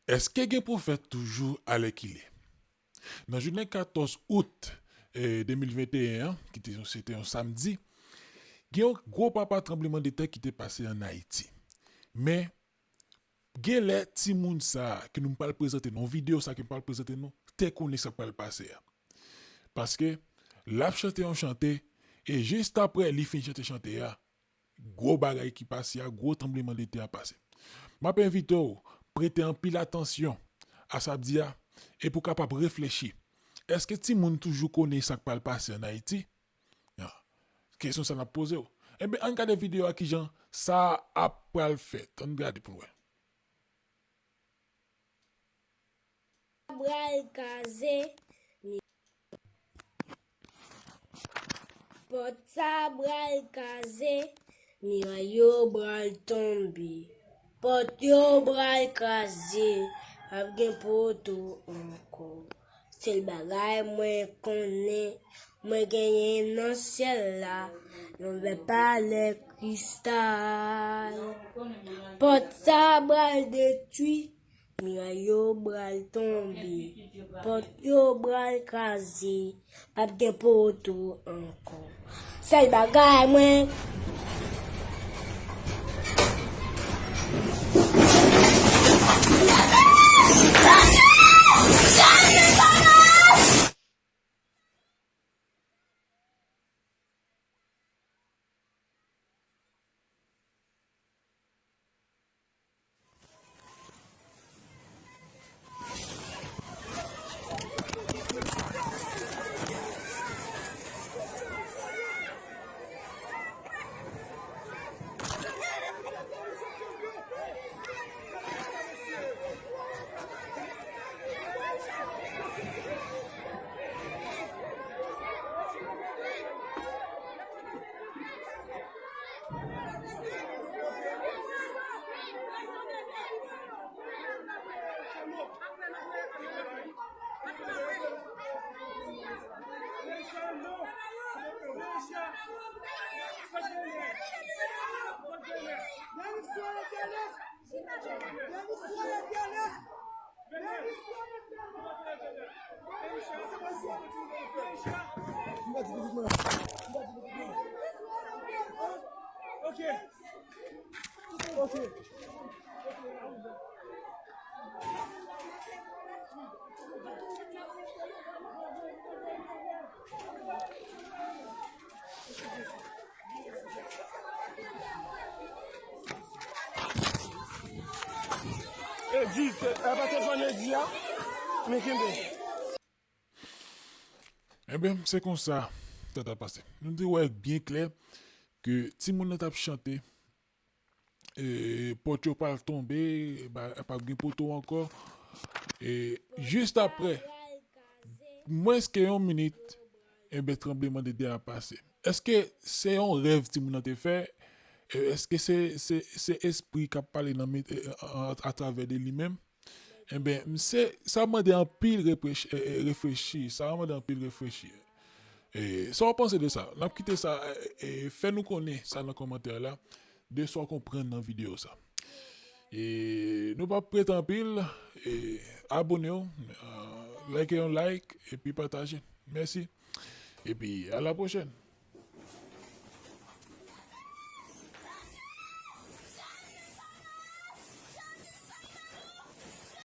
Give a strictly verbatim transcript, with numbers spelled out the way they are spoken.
Èske gen pwofèt toujou alèkile? Nan jounen katòz out, eh, de mil venteyen an, ki te, se te yon samdi, gen yon gwo papa tranblemanntè ki te pase ann Ayiti. Men, gen lè timoun sa a, ke nou pral prezante nou, videyo sa a ke m pral prezante nou, te konnen sa k pral pase a. Paske, l ap chante yon chante, e jis apre li fin chante chante a, gwo bagay ki pase a, gwo tranblemanntè a pase. M ap envite w prete anpil atansyon a sa ap di a, epi w kapab reflechi. Èske timoun toujou konnen sa k pral pase ann Ayiti? Ah, kesyon sa n ap poze w. Enben, ann gade videyo a kijan sa ap pral fèt. Ann gade pou n wè. Pral kraze, mi-, pòt sa pral kraze, miray yo pral tonbe, pòt yo pral kraze, p ap gen poto ankò. Sèl bagay mwen konnen, mwen genyen nan syèl la, yon vè palè kristal. Pòt sa pral detwi, miray yo pral tonbe, pòt yo pral kraze, p ap gen poto ankò. Sèl bagay mwen Ok. Ok. E, jis, e, apa telefòn yo di a? Men kenbe. Enben, se konsa sa t ap pase. Nou te wè byen klè ke timoun nan t ap chante, e, pòt yo pral tonbe, pa, p ap gen poto ankò. E, jis apre, mwens ke yon minit, enben, tranblemanntè a pase. Èske se yon rèv timoun nan te fè? E, èske se, se, se espri k ap pale nan men-, e, a, atravè de li menm? Enben, m se, sa mande anpil reprech-, e, e, reflechi, sa mande anpil reflechi. E, sa w panse de sa? N ap kite sa, e, e, fè nou konnen sa nan kòmantè la, de sa w konprann nan videyo sa. E, nou p ap prete anpil, e, abone w, e, like yon like, epi pataje. Mèsi. Epi, a la pwochèn.